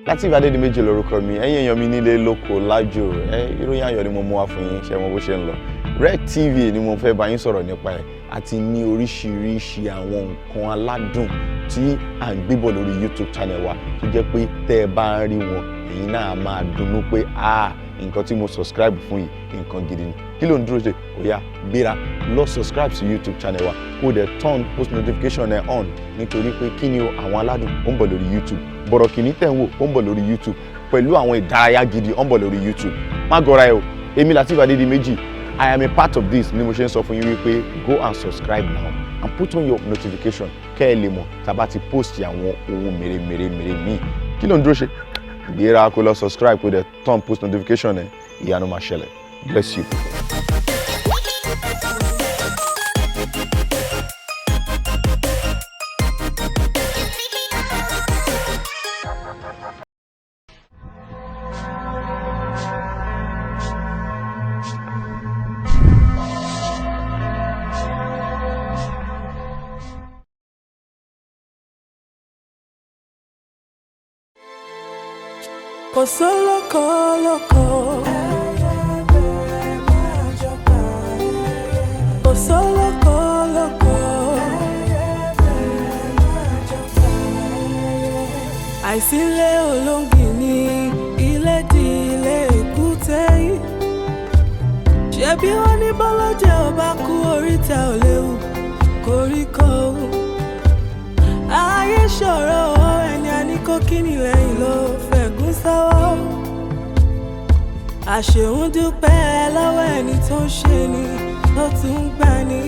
Lateef Adédìméjì lórúkọ mi. Ẹ̀yin èèyàn mi nílé lóko lájò, ẹ ìròyìn ayọ̀ ni mo mú wá fún yín. Ṣe mọ bó ṣe ń lọ? Red TV ni mo fẹ́ bá yín sọ̀rọ̀ nípa ẹ̀, àti ní oríṣiríṣi àwọn nǹkan aládùn tí à ń gbébọ̀ lórí YouTube channel wa, tó jẹ́ pé tẹ́ ẹ bá ń rí wọn, ẹ̀yin náà máa dunnú pé, ah, nǹkan tí mo subscribe fún yìí, nǹkan gidi ni. Kí ló ń dúró ṣe? Ó yá, gbéra lọ subscribe sí YouTube channel wa, kó o dẹ̀ turn post notification ẹ̀ on, nítorí pé kí ni o, àwọn aládùn ó ń bọ̀ lórí YouTube. Bọ̀rọ̀kìnní tẹ̀ ń wò, ó ń bọ̀ lórí YouTube, pẹ̀lú àwọn ìdárayá gidi, ó ń bọ̀ lórí YouTube. Má gọra ẹ o. Èmi Lateef Adédìméjì, I am a part of this ni mo ṣe ń sọ fún yín wípé go and subscribe now and put on your notification, kẹ́ ẹ lè mọ̀ tá a bá ti post àwọn ohun mèremère mèrè míì. Kí ló ń dúró ṣe? Gbéra kó lọ subscribe, kó dẹ̀ turn post notification ẹ. Ìyanu máa ṣẹlẹ̀. Bless you. Kò sólókò lóko. Kò sólókò lóko. Àìsílẹ̀ olóńgì ní ilé di ilé èkúté yìí. Ṣebí wọ́n ní bọ́lọ́jẹ́ ò bá kú, oríta ò léwu koríko. Ayé ṣòro, ẹni a ní kó kíni lẹ́yìn ló fẹ̀gún sọ́wọ́. Àṣehùn dúpẹ́ lọ́wọ́ ẹni tó ń ṣe ni tó tún ń gbà ní.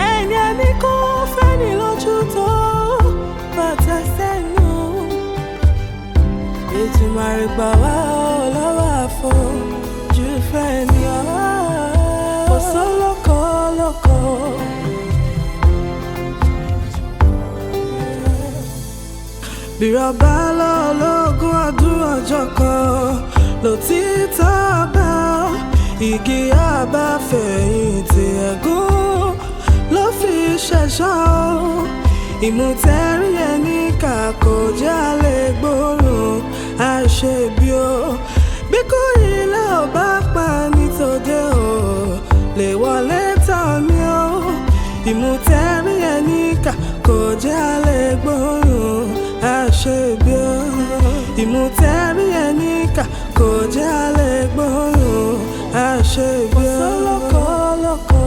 Ẹni a ní kó fẹ́ni lójú tó bàtà sẹ́nu. Ètùmàrè gbà wá ọ́ lọ́wọ́ àfojú fẹ́ ni ọ́. Kò sólókò lóko. Bírọ̀bá lọ́lọ́gún ọdún, ọjọ́ kan lòtítọ́ bá igi àbáfẹ̀yìntì, ẹ̀gún ló fi ṣẹ̀ṣọ́. Ìmùtẹ́rí ẹni kà kò jálè gbóòórùn àṣebí o. Bí kò ilé ò bá pa ní tòde o, lè wọlé tán mi o. Ìmùtẹ́rí ẹni kà kò jálè gbóòórùn àṣebí o. Ìmùtẹ́rí ẹni kà kò jálè gbóòórùn àṣebí o. Kò sólókò lóko.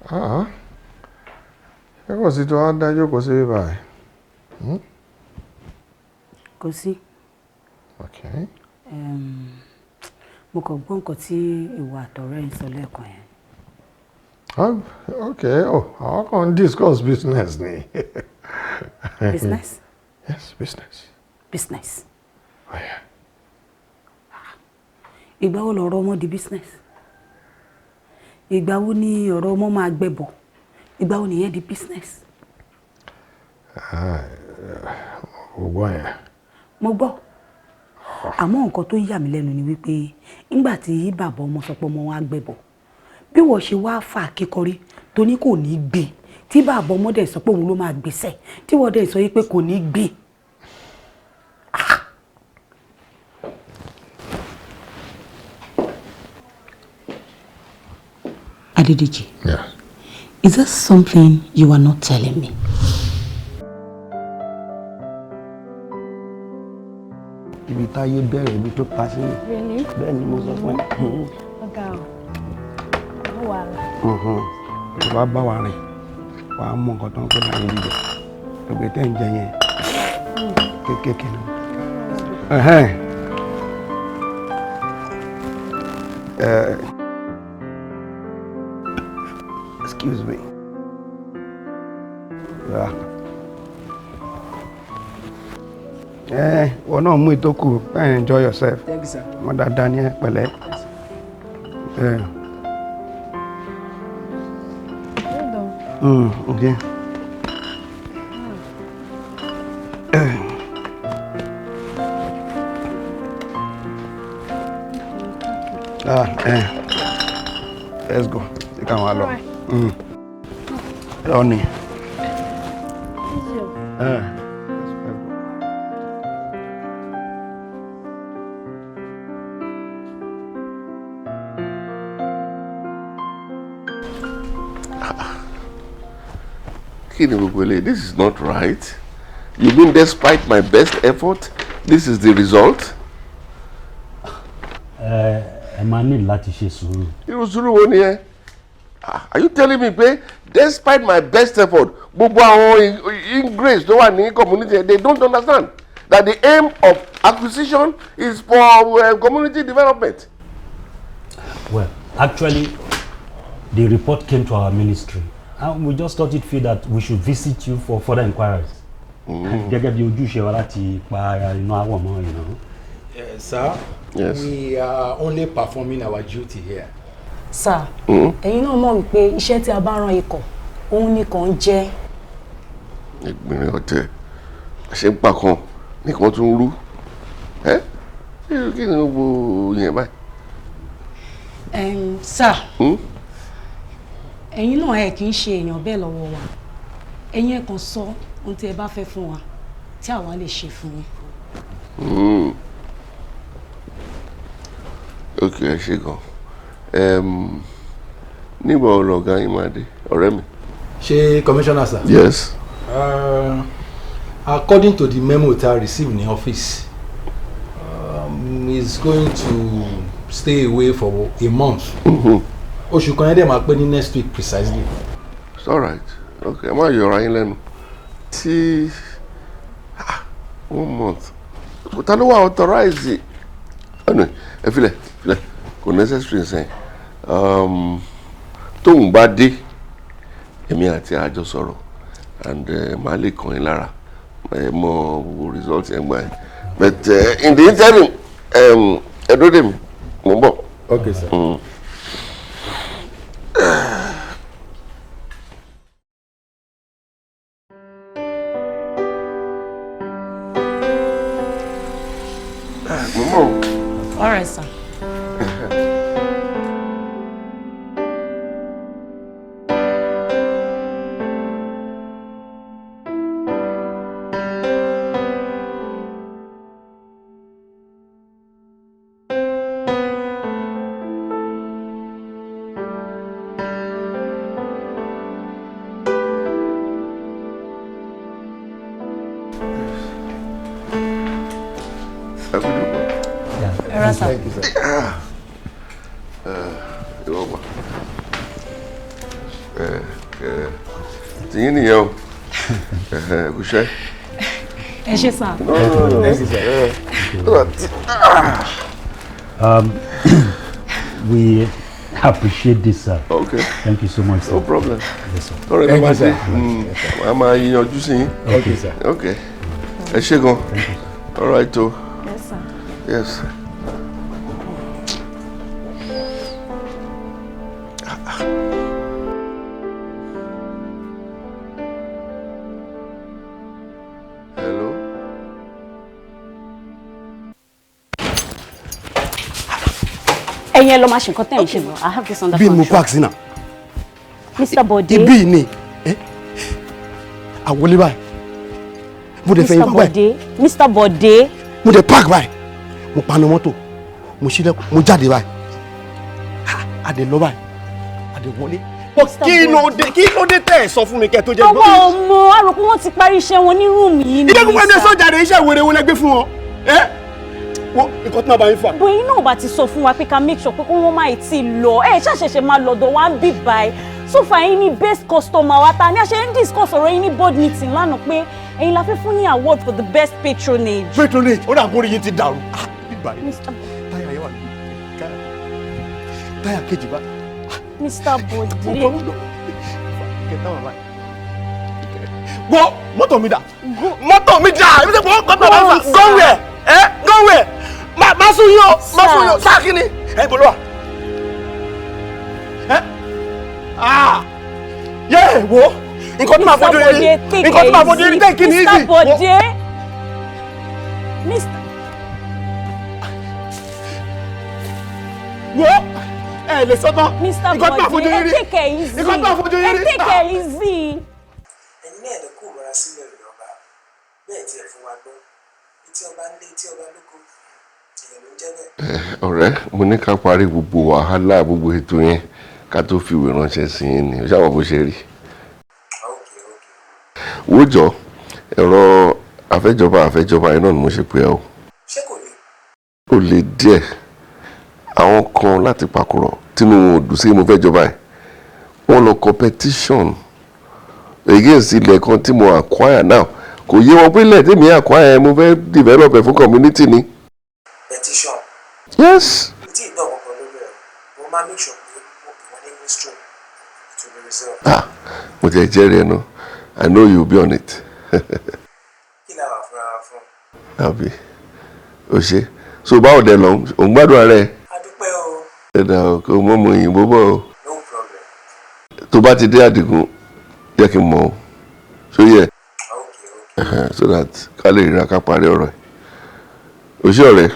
Ah, ṣé kò sí tó wá dá jókòó sí báyìí? Hmm? Kò sí. Okay. Mo kàn gbọ́ nǹkan tí ìwọ àtọ̀rẹ́ ń sọ lẹ́ẹ̀kan yẹn. Oh, okay. Oh, àwọn kan ń discuss business ni. Business? Yes, business. Business. Oh, yeah. Ìgbà wo lọ̀rọ̀ ọmọ di business? Ìgbà wo ni ọ̀rọ̀ ọmọ máa gbẹ̀bọ̀? Ìgbà wo nìyẹn di business? Ah, o gbọ́ yẹn. Mo gbọ́. Àmọ́ nǹkan tó yà mí lẹ́nu ni wípé nígbà tí bàbá ọmọ sọ pé ọmọ wa gbẹ̀bọ̀, bí wọ́n ṣe wá fà kíkọrí tó ní kò ní gbé, tí bàbá ọmọ dẹ̀ sọ pé òun ló máa gbèsè, tí wọ́n dẹ̀ sọ wípé kò ní gbé. Ah! Adedeji. Yeah. Is there something you are not telling me? Ibi táyé bẹ̀rẹ̀, ibi tó pa sí ni. Really? Bẹ́ẹ̀ ni mo sọ fún ẹ. Ọ̀gá o, ó wà lá. Tó bá bá wa rìn, wà á mọ nǹkan tó ń pè láyé jíjẹ. Gbogbo tẹ́ ń jẹ yẹn kéékèèké ni. Ẹ̀hẹ́n. Excuse me. Yeah. Ẹ wọ́n náà mú ìtókù, enjoy yourself. Thank you, sir. Wọ́n dáadáa ní ẹ pẹ̀lẹ́. Ẹ. Well done. Okay. Ah, eh. Let's go. Ṣé káwọn á lọ? Lọ ni. Eh. Let's go. Kí ni gbogbo eléyìí? This is not right. You mean despite my best effort, this is the result? Ẹ máa ní láti ṣe sùúrù. Irú sùúrù wo ni ẹ? Ah, are you telling me pé despite my best effort, gbogbo àwọn ingrates tó wà ní community, they don't understand that the aim of acquisition is for community development? Well, actually, the report came to our ministry and we just thought it fit that we should visit you for further inquiries. Gẹ́gẹ́ bí ojúṣe wa láti pa iná àwọ̀ mọ́. Sir, Yes. we are only performing our duty here. Sir, ẹ̀yin náà mọ̀ wípé iṣẹ́ tí a bá rán ikọ̀, òun nìkan ń jẹ́. Ìgbìnrin ọ̀tẹ̀ ṣe ń pa kan nìkan tún rú ẹ. Kí ni gbogbo yẹn báyìí? Sir, ẹ̀yin náà ẹ̀ kì í ṣe èèyàn bẹ́ẹ̀ lọ́wọ́ wa. Ẹ̀yin ẹ̀ kàn sọ ohun tí ẹ bá fẹ́ fún wa tí àwa lè ṣe fún yín. Ok, ẹ ṣe gan. Nígbà wo lọ̀gá yín máa dé, ọ̀rẹ́ mi? Ṣé commissioner, sir? Yes. According to the memo that I received in the office, he's going to stay away for a month. Oṣù kan yẹn dẹ̀ máa pé ní next week precisely. It's all right. Ok, ẹ má yọra yín lẹ́nu. Tí one month, ta ló wà authorize? Anyway, ẹ filẹ̀ filẹ̀, kò necessary nsẹ́yìn. Tóun bá dé, èmi àti àjọ sọ̀rọ̀ and màá lè kàn yín lára, ẹ mọ gbogbo result yẹn gbà yẹn. But in the interim, ẹ dúró dè mí, mò ń bọ̀. Okay, sir. Mo ń bọ̀. All right, sir. Ẹ kú jókòó. Ẹ rà, sir. Thank you, sir. Ìwọ gbà. Ẹ ẹ, tìyín nìyẹn o. Ẹ kú iṣẹ́. Ẹ ṣé, sir. No, no, no. Thank you, sir. We appreciate this, sir. Okay. Thank you so much, sir. No problem. Yes, sir. Tọ́rẹ́ mi Thank bá you, dé, sir. màá máa yanjú sí yín. Okay, sir. Ok, ẹ ṣé gan. All right o. Yes, sir. Yes. Hello. Ẹ̀yin ẹ lọ máa ṣe nǹkan tẹ́ ẹ̀ ń ṣe lọ. I have this under Bí mo control. park sí náà. Mr. Bode. Ibi ni ẹ àwọlé báyìí, mo dẹ̀ fẹ̀yìn Mr. bá báyìí. Bode, Mr. Bode. Mo dẹ̀ park báyìí, mo paná mọ́tò, mo ṣílẹ̀kùn, mo jáde báyìí. Ha, a dẹ̀ lọ báyìí, a dẹ̀ wọlé. Mr. Kí ló dé, kí ló dé tẹ́ ẹ̀ sọ fún mi kẹ́ tó jẹ́? Ọwọ́ ọmọ àròkú wọn ti parí iṣẹ́ wọn ní room yìí ni. Ilé kúkú ẹni sir. sọ́jà rẹ̀, iṣẹ́ ìwéré wo lẹ gbé fún wọn? Ẹ wo nǹkan tí màá bá yín fà. Bóyá iná ò bá ti sọ fún wa pé ká make sure pé kó wọ́n má tí ì lọ, ẹ ṣàṣẹ̀ṣẹ̀ máa lọ́dọ̀ wa ń bì báyìí. So far ẹ̀yin ní best customer wa ta ni a ṣe ń discuss ọ̀rọ̀ yín ní board meeting lánàá pé ẹ̀yin la fẹ́ fún ní award for the best patronage. Patronage, ó dà kórè yín ti dàrú. Ah, bíbá yìí Mr. táyà yẹn wà ní táyà kejì bá. Mr. Bode. Kẹta wà báyìí. Gbọ́ mọ́tò mi dà, mọ́tò mi dà, ebi tẹ gbọ́ mọ́tò mi dà. Go where? Ẹ go where? Ma sún yín o, ma sún yín o, sáà kí ni? Ẹ bolo wa. Ẹ ah yẹ wo nǹkan tí màá fojú rí, nǹkan tí màá fojú rí, take it easy. Mr. Bode. Mr. Wo ẹ lè sọ́tọ̀. Mr. Nǹkan tó àfojú Bode, yín ẹ rí. take it easy. Nǹkan tó àfojú yín Ẹ rí. take it easy. Ẹ̀yin náà lè kó ìrora sílẹ̀ rẹ̀ ọba bẹ́ẹ̀ tí ẹ fún wa gbọ́ etí ọba ń lé etí ọba lóko èèyàn ló ń jẹ́ bẹ́ẹ̀. Ọ̀rẹ́, mo ní ká parí gbogbo wàhálà gbogbo ètò yẹn ká tó fi ìwé ránṣẹ́ sí yín ni. O ṣáà mọ̀ bó ṣe rí. Wò jọ, ẹ̀rọ àfẹ́jọba àfẹ́jọba yẹn náà ni mo ṣe pé ẹ o. Ṣé kò le? Ó le díẹ̀. Àwọn kan láti pàkúrọ̀ tínú wọn ò dùn sí mo fẹ́ jọba ẹ̀. Wọ́n lọ competition against ilẹ̀ kan tí mo acquire now. Kò yé wọn pé ilẹ̀ tèmi acquire yẹn mo fẹ́ develop ẹ̀ fún community ni. Petition? Yes. Mi tí ì gbọ́ kankan lórí ẹ̀ o. Mo máa make sure pé mo pè wọ́n ní ministry, it will be resolved. Ah, mo jẹ jẹ́rìí ẹ náà. I know you will be on it. Kí la wà fúnra wa fún? Àbí o ṣe so báwo dẹ lọ ò ń gbádùn ara ẹ? A dúpẹ́ o. Ẹ dà o, kò mọ́ mo òyìnbó bọ̀ o. No problem. Tó bá ti dé Àdìgún, jẹ́ kí n mọ̀ o, ṣó yẹ so that ká lè ríra ká parí ọ̀rọ̀ ẹ̀. O ṣé ọ̀rẹ́.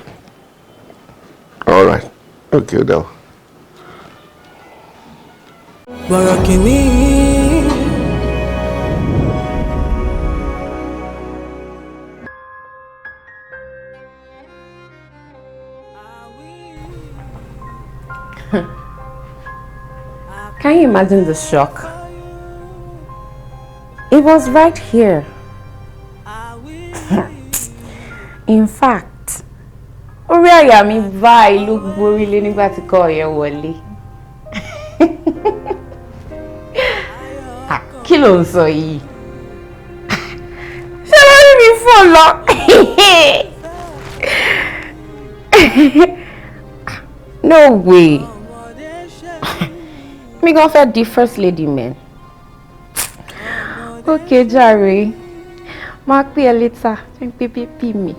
All right, okay, ó dà o. Bọ̀rọ̀ kìíní. Can you imagine the shock? It was right here. In fact, orí àyà mi báyìí ló gborí lé nígbà tí kò yẹn wọlé. Ah, kí ló ń sọ yìí? Ṣé lórí mi fò lọ? No way. Mi gan fẹ́ di first lady man. Okay, jàre. Máa pè ẹ́ later. Ṣé ń pé bébí mi?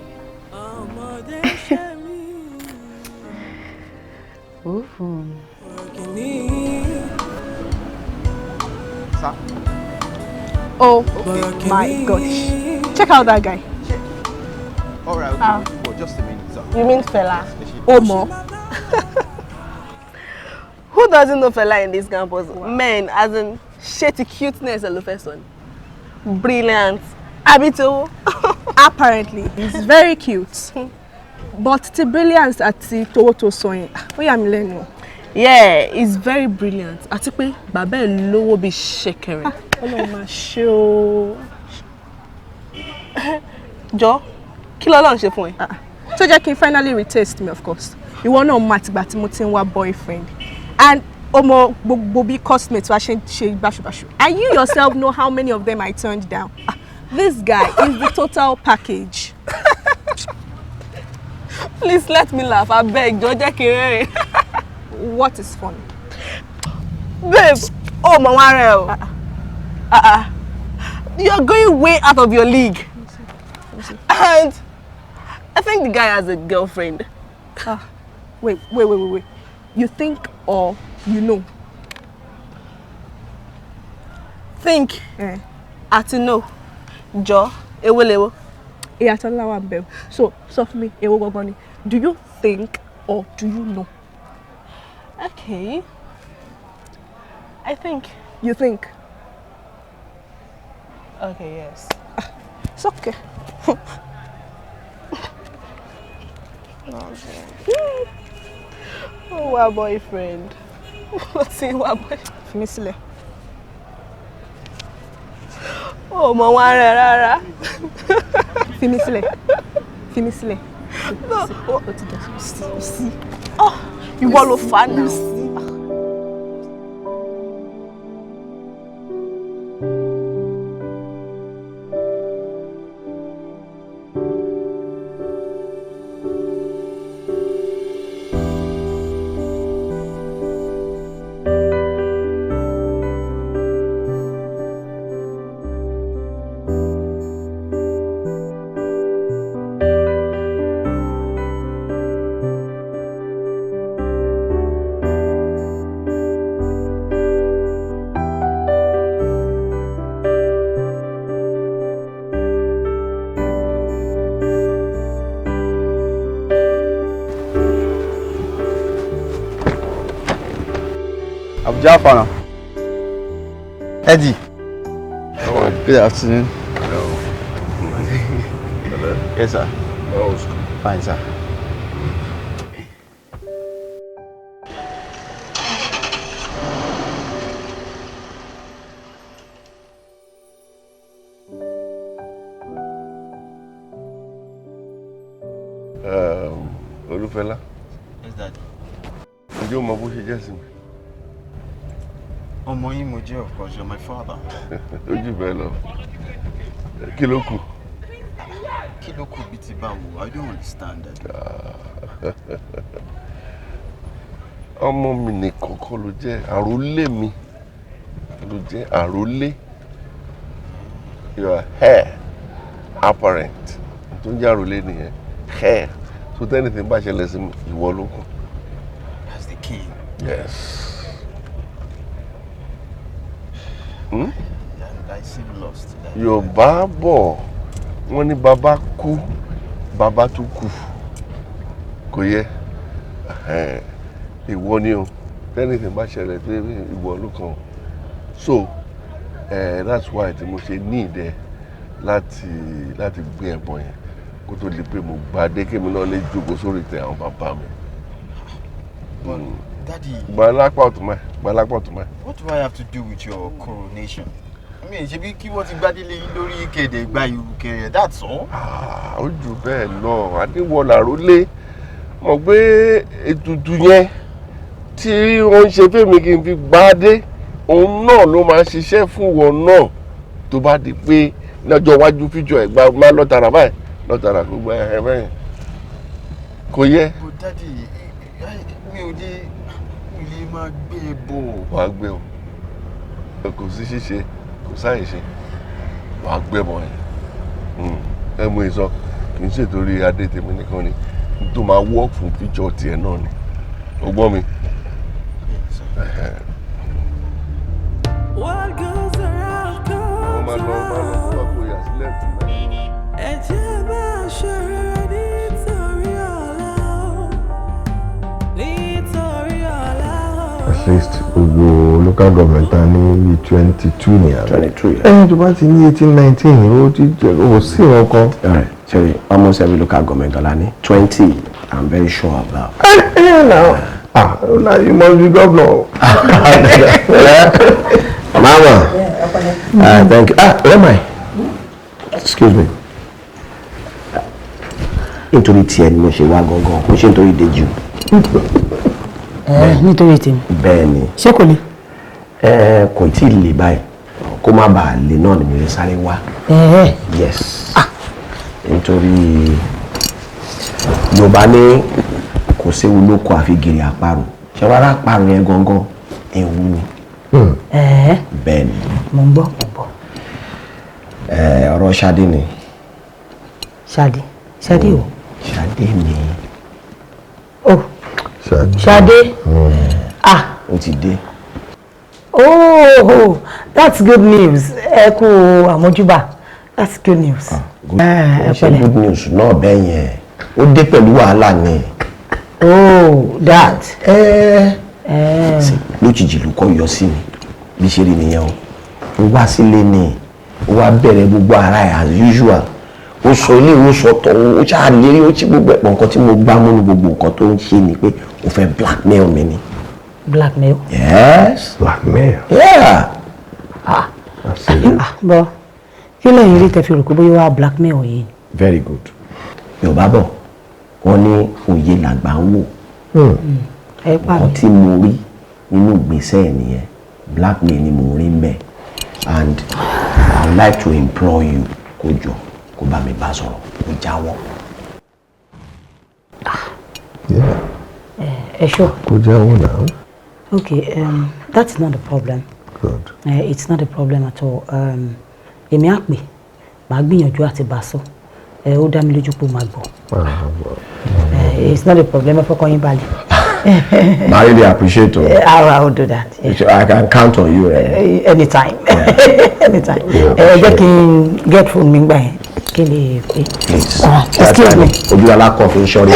Ooh. Sir? Oh my gosh. Check out that guy. All right, okay. Ah. Well, just a minute, sir. You mean Fela? Omo. Who doesn't know Fela in this campus? Wow. Men, as in shitty cuteness, Olufeson. Brilliant. Abito. Apparently, he's very cute. But the brilliance àti towó tó sọ yẹn, ó yà mí lẹ́nu. Yeah, he's very brilliant. Àti pé bàbá ẹ̀ lówó bíi ṣẹ̀kẹ̀rẹ̀. Ọlọ́run máa ṣe o. Jọ, kí lọ́lọ́run ṣe fún ẹ? Tó jẹ́ kí n finally retaste me, of course. Ìwọ náà mọ àtìgbà tí mo ti ń wá boyfriend. And ọmọ gbogbo bí cosmates wa ṣe ń ṣe báṣubàṣu. And you yourself know how many of them I turned down. Ah, this guy is the total package. Please let me laugh, abeg, jọ jẹ́ kí n rẹ́rìn. What is funny? Babe, oh mọ̀ wá rẹ̀ o. Ah ah. You're going way out of your league. And I think the guy has a girlfriend. Ah, wait, wait, wait, wait, wait. You think or you know? Think. Àti know. Jọ, èwo lèwo? Ìyàtọ̀ ńlá wà ńbẹ̀ o. So, sọ fún mi, èwo gangan ni? Do you think or do you know? Okay. I think. You think? Okay, yes. It's okay. Oh, wa boyfriend. What's in wa boyfriend? Fi mí sílẹ̀. Oh, mọ̀ wá rẹ̀ rárá. Fi mí sílẹ̀. Fi mí sílẹ̀. No. Sí. Oh, ìwọ ló fà á náà. Abuja Fana. Eddie. Good afternoon. Hello. Hello. Yes, sir. How was school? Fine, sir. Olúfẹ́lá. Yes, Daddy. Ǹjẹ́ o mọ bó ṣe jẹ́ sí mi? Ọmọ yín mo jẹ́, of course, you're my father. Ó jù bẹ́ẹ̀ lọ. Kí ló kù? Kí ló kù bíi ti báwo? I don't understand, Daddy. Ọmọ mi nìkan kọ́ ló jẹ́, àrólé mi ló jẹ́, àrólé. Your heir apparent. Tó ń jẹ́ àrólé nìyẹn. Heir. So anything bá ṣẹlẹ̀ sí mi, ìwọ ló kù. That's the king. Yes. Hmm? I seem lost. Yorùbá bọ̀, wọ́n ní bàbá kú, bàbá tún kú. Kò yẹ. Ìwọ ni o. Anything bá ṣẹlẹ̀ sí ìwọ ló kàn. So, that's why tí mo ṣe ní ìdẹ láti gbé ẹbọ yẹn kó tó di pé mo gba dé kémi náà lè jókòó sórí ìtẹ́ àwọn bàbá mi. But Daddy, Gba lápá ọ̀tún mẹ́, gba lápá ọ̀tún mẹ́. what do I have to do with your coronation? I mean, ṣebí kí wọ́n ti gbádélé yín lórí ìkéde gba ìrùkẹ̀rẹ̀, that's all. Ó jù bẹ́ẹ̀ lọ, Adéwọlá àrólé mọ̀ pé ètùtù yẹn tí wọ́n ń ṣe fẹ́mi kí n fi gbá dé, òun náà ló máa ṣiṣẹ́ fún wọn náà tó bá di pé lọ́jọ́ iwájú fíjọ ẹ̀ gba máa lọ́tara báyìí lọ́tara gbogbo ẹ̀ bẹ́ẹ̀ kò yẹ. But Daddy, mi ò lè máa gbé e bọ̀. Wàá gbé o, kò sí ṣíṣe, kò sáyè ṣe, wàá gbé bọ̀ yẹn. Ẹ mú ìsọ, kì í ṣètòrí adé tèmi nìkan ni, tó máa work fún fíjọ tiẹ̀ náà ni. O gbọ́ mi? What goes around Àwọn comes máa lọ máa lọ around. fún ọkọ̀ yà sílẹ̀ tún náà. Ẹ jẹ́ máa ṣe rere nítorí ọ̀la o. Nítorí ọ̀la o. At least gbogbo local government ta ní bíi 22 ní àná. 22, yeah. Ẹni tó bá ti ní 18, 19, ó ti jẹ ó sí wọn kan. Alright, sorry, almost every local government ọ̀la ní 20, I'm very sure of that. Now, ah, now you must be governor. Mama, thank you. Ah, where am I? Excuse me. Nítorí tiẹ̀ ni mo ṣe wá gangan, kò ṣe nítorí Dèjì o. Nítorí tèmi. Bẹ́ẹ̀ ni. Ṣé kò le? Ẹ kò tí ì le báyìí, kó má bàa le náà ni mo lè sáré wá. Yes. Nítorí Yorùbá ní kò séwu lóko àfi gìrì àparò. Ṣé wàá rà àparò yẹn gangan? Ewu ni. Bẹ́ẹ̀ ni. Mo ń gbọ́, mo ń gbọ́. Ọ̀rọ̀ Ṣadé ni. Ṣadé. Ṣadé o. Ṣadé ni. Oh. Ṣadé. Ah. Ó ti dé. Oh, that's good news. Ẹ kú àmójúbà. That's good news. Ẹ Ó ṣe pẹ̀lẹ́. good news náà bẹ́ẹ̀ yẹn. Ó dé pẹ̀lú wàhálà ni. Oh, that. Lójijì ló kọ́ yọ sí mi. Bí ṣe rí nìyẹn o. Ó wá sílé ni. Ó wá bẹ̀rẹ̀ gbogbo ara ẹ̀ as usual. Ó sọ ilé ìwé sọ tọ̀ ó ṣáà lérí ó ti gbogbo ẹ̀pọ̀ nǹkan tí mo gbá múnú gbogbo nǹkan tó ń ṣe ni pé ó fẹ́ blackmail mi ni. Blackmail. Yes. Blackmail. Yeah. Ah, bọ́ kí lẹ́yìn rí tẹ́ fi rò pé bóyá wá blackmail yìí. Very good. Yorùbá bọ̀, wọ́n ní òye làgbà ń wò. Ẹ pa mi. Nǹkan tí mo rí nínú ìgbésẹ̀ ẹ̀ nìyẹn, blackmail ni mo rí ń bẹ̀, and I would like to implore you kó jọ kó bá mi bá sọ̀rọ̀ kó jáwọ́. Ẹ sure. Kó jáwọ́ náà. Okay, that's not a problem. Good. It's not a problem at all. Èmi á pè, màá gbìyànjú àti bá a sọ. Ó dá mi lójú pé ó máa gbọ́. It's not a problem, ẹ fọkàn yín balẹ̀. I really appreciate it. I will do that. I can count on you. Eh? Anytime. Anytime. Ẹ jẹ́ kí n get phone mi gbà yẹn kí n lè pè. Please. Excuse me. Ojú alákọ̀ fi ń ṣọ́rí.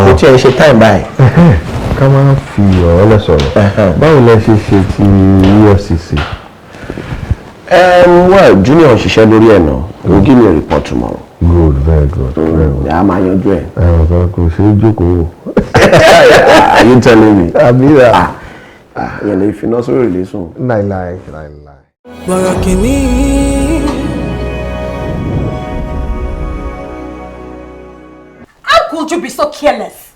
Ó tiẹ̀ ṣe time báyìí. Ká máa fi ọ̀rọ̀ lẹ̀ sọ̀rọ̀. Báwo lẹ ṣe ṣe ti EFCC? Well, Junior ṣiṣẹ́ lórí ẹ̀ náà. He will give me a report tomorrow. Good, very good, very good. A máa yanjú ẹ̀. Ẹ ọ̀gá, kò ṣeé jókòó wò. Are you telling me? Àbí rà. Yẹn lè fi iná sórí ìlé sùn. Láìláì, láìláì. Bọ̀rọ̀ kìíní. How could you be so careless?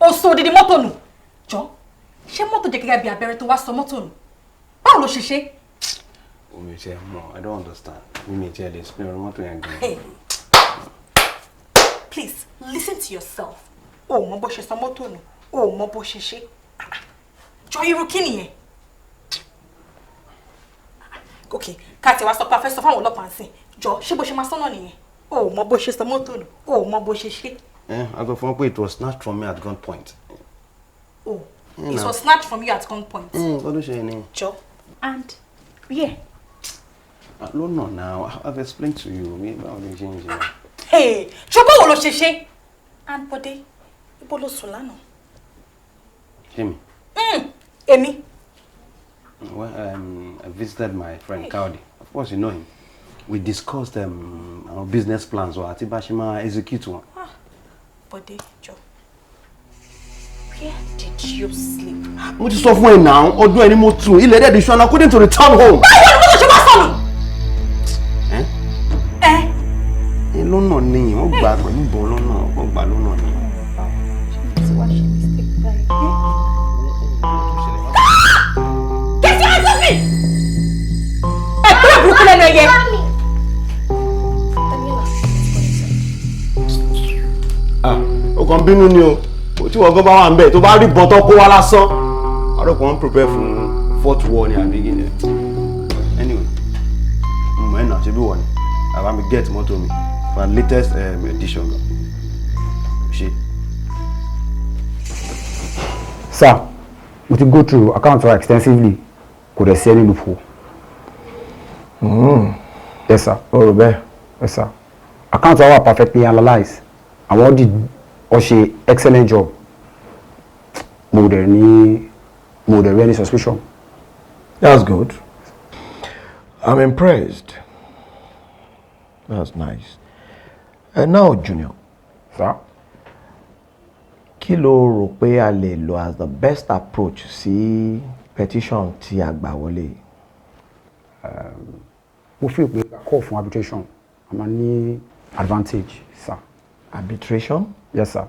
O sọ odidi mọ́tò nù. Jọ, ṣé mọ́tò jẹ́ gẹ́gẹ́ bí abẹ́rẹ́ tó wá sọ mọ́tò nù? Báwo ló ṣe ṣe? Omi ṣe mọ̀, I don't understand. Mi ti ẹ̀ lè explain ọ̀rọ̀ mọ́tò yẹn gan. Hey, please listen to yourself. O ò mọ bó ṣe sọ mọ́tò nù, o ò mọ bó ṣe ṣe. Jọ, irú kí nìyẹn? Ok, ká tiẹ̀ wá sọ pé a fẹ́ sọ fáwọn ọlọ́pàá ńsìn. Jọ, ṣé bó ṣe máa sọ́nà nìyẹn? O ò mọ bó ṣe sọ mọ́tò nù, o ò mọ bó ṣe ṣe. Eh, a sọ fún wọn pé it was snatched from me at gunpoint. Oh, Mm, it no. was snatched from you at gunpoint. Nǹkan tó ṣe ni. Jọ, and yeah. Ah, lọ́nà now, I've explained to you. Mi báwo ló ṣe ń ṣe? Hey, jọ, báwo ló ṣe ṣe? And Bọ́dé, ibo ló sùn lánàá? Ṣé mi? Èmi. Well, I visited my friend Kaudi. Of course, you know him. We discussed our business plans or àti bá ṣe máa execute wọn. Ah, Bọ́dé, jọ. Where did you sleep? Mo ti sọ fún ẹ náà, ọdún ẹni mo tún ilẹ̀ dẹ̀ di ṣu and I couldn't return home. Báwo ni mọ́tò ṣe wá sọnù? Ẹ́ Ẹ ẹ lọ́nà ni wọ́n gbà pẹ̀lú ìbọn lọ́nà, wọ́n gbà lọ́nà ni. Ti wá ṣe mistake báyìí. Get your hands off me! Ẹ kúrò burúkú lẹ́nu ẹyẹ. Ah, ó kàn ń bínú ni o. Tí wọ́n gan bá wà ń bẹ̀ tó bá rí ìbọn tó kó wá lásán. Àròkàn ń prepare fún fourth war ni àbí gíní. Anyway, mo mọ̀ ẹ́ nà ṣe bí wọ̀ ni. Àbá mi get mọ́tò mi for latest edition gan. Ṣé. Sir, mo ti go through account wa extensively, kò dẹ̀ sí any loophole. Yes, sir. O rò bẹ́ẹ̀? Yes, sir. Account wa wà perfectly analysed. Àwọn audit ó ṣe excellent job. Mo dẹ̀ rí any suspicion. That's good. I'm impressed. That's nice. And now, Junior. Sir? Kí ló rò pé a lè lò as the best approach sí petition tí a gbà wọlé? Mo feel pé call fún arbitration, a máa ní advantage, sir. Arbitration? Yes, sir.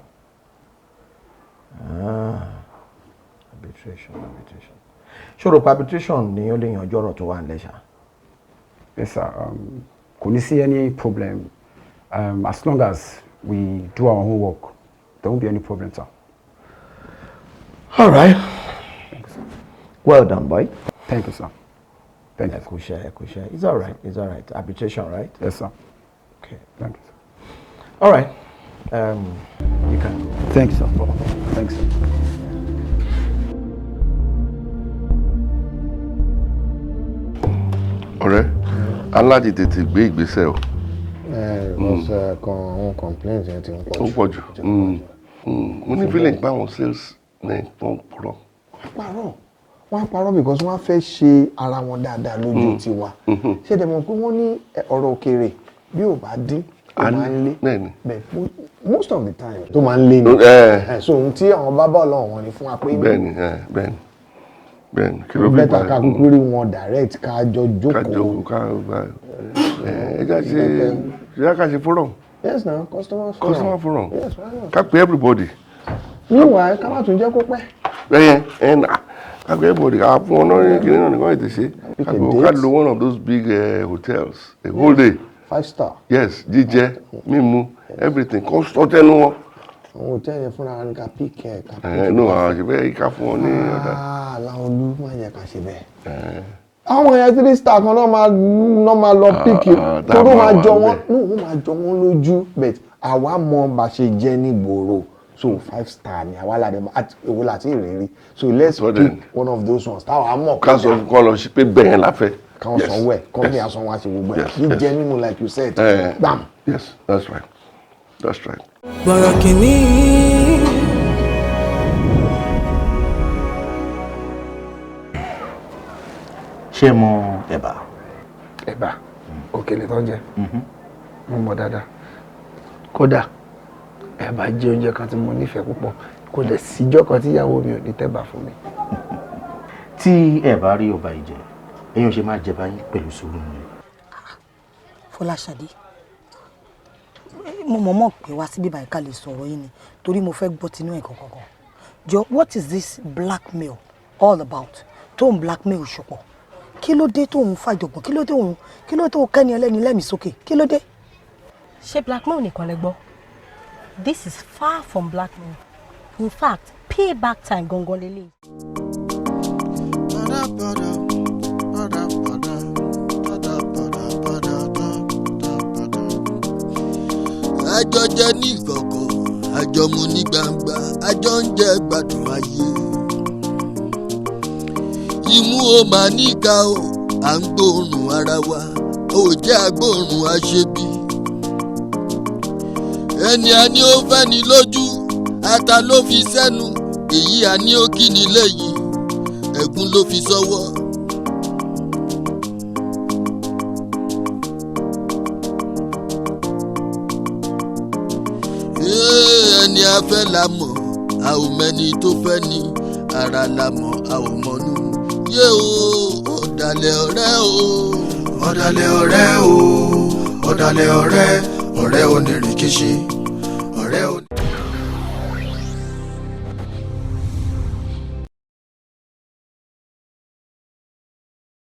Ah, arbitration, arbitration. Ṣé o rò pé arbitration ni ó lè yanjú ọ̀rọ̀ tó wà nílẹ̀ ṣá? Yes, sir. Kò ní sí any problem, as long as we do our homework, there won't be any problem, sir. All right. Well done, boy. Thank you, sir. Thank you. Ẹ kú iṣẹ́, ẹ kú iṣẹ́. It's all right, it's all right. Arbitration, right? Yes, sir. Okay. Thank you, sir. All right. You can go. Thank you, sir. Thanks, sir. Ọ̀rẹ́, aláàjì, tètè gbé ìgbésẹ̀ o. Ẹ because kan àwọn complaints yẹn ti ń pọ̀ Ó pọ̀ jù. Mo ní feeling pé àwọn sales men tó ń purọ́. Parọ́, wọ́n á parọ́ because wọ́n á fẹ́ ṣe ara wọn dáadáa lójú tiwa. Ṣé dẹ̀ mọ̀ pé wọ́n ní ọ̀rọ̀ òkèèrè, bí ò bá dín, ó máa ń lé? Bẹ́ẹ̀ni. Bẹ́ẹ̀, most of the time tó máa ń lé ni. So ohun tí àwọn bá bá ọlọ́run wọn ni fún wa pé Bẹ́ẹ̀ni, kí ló fi better ká kúkú rí wọn direct, ká jọ Ká jókòó. jókòó, ká gba ẹ já ṣe ṣe ká ṣe forum. Yes na, customer forum. Customer forum. Yes, why not? Ká pè everybody. Meanwhile, ká má tún jẹ́ kó pẹ́. Ẹ ẹ nà ká pè everybody, ká fún wọn náà ní kíní náà nìkan ètè ṣe. Ká Pick a pè ká date. lo one of those big hotels a whole day. Five star. Yes, jíjẹ, mímu, everything kó sọ tẹnu wọn. Àwọn hòtẹ́ẹ̀lì yẹn fúnra ní ká pick ẹ̀, ká Ẹ no, àwọn àṣepẹ́ ká fún wọn ní ọ̀dà. Ah, Láolú, má yẹ ká ṣe bẹ́ẹ̀. Àwọn yẹn three star kan náà máa lọ pick, tá tó a máa máa jọ wà wọ́n ńbẹ̀. no, wọ́n máa jọ wọ́n lójú, but àwa mọ bá ṣe jẹ́ ní gbòòrò, so five star ni àwa làdé èwo láti ìrírí, so let's So pick then- one of those ones táwa mọ̀. Ká sọ fún kọ́ lọ sí pé bẹ́ẹ̀ la fẹ́. Káwọn sanwó ẹ̀, company asanwó, àṣẹ gbogbo ẹ̀, jíjẹ mímu, like you said, gbam. Yes, that's right, that's right. Bọ̀rọ̀ kìíní. Ṣé mọ ẹ̀bà? Ẹ̀bà, òkèlè tó ń jẹ, mo mọ̀ dáadáa. Kódà ẹ̀bà jẹ́ oúnjẹ kan tí mo nífẹ̀ẹ́ púpọ̀, kò dẹ̀ síjọ́ kan tí ìyàwó mi ò ní tẹ̀bà fún mi. Tí ẹ bá rí ọba ìjẹ, ẹ̀yin ò ṣe máa jẹba yín pẹ̀lú sùúrù ni. Fọláṣadé, mo mọ̀ọ́mọ̀ pé wá síbí báyìí ká lè sọ̀rọ̀ yín ni, torí mo fẹ́ gbọ́ tinú ẹ̀ kankan. Jọ, what is this blackmail all about? Tó ń blackmail ṣùpọ̀, kí ló dé tó ń fàjọgbọ̀n? Kí ló dé òun? Kí ló dé tó kẹ́ni ẹlẹ́ni lẹ́mìí sókè? Kí ló dé? Ṣé blackmail nìkan lẹ gbọ́? This is far from blackmail. In fact, payback time gangan lélẹ̀. Àjọ jẹ ní ìkọ̀kọ̀, àjọ mu ní gbangba, àjọ ń jẹ gbádùn ayé. Imú o máa níka o, à ń gbóòórùn ara wa, ò jẹ́ agbóòórùn aṣebi. Ẹni a ní ó fẹ́ ni lójú, ata ló fi sẹ́nu, èyí a ní ó kí ni lẹ́yìn, ẹ̀gún ló fi sọ́wọ́. Ẹni a fẹ́ la mọ̀, a ò mẹ́ni tó fẹ́ ni, ara la mọ̀, a ò mọ̀nú. Yé o, ọ̀dàlẹ̀ ọ̀rẹ́ o. Ọ̀dàlẹ̀ ọ̀rẹ́ o, ọ̀dàlẹ̀ ọ̀rẹ́, ọ̀rẹ́ onírìnkìṣì.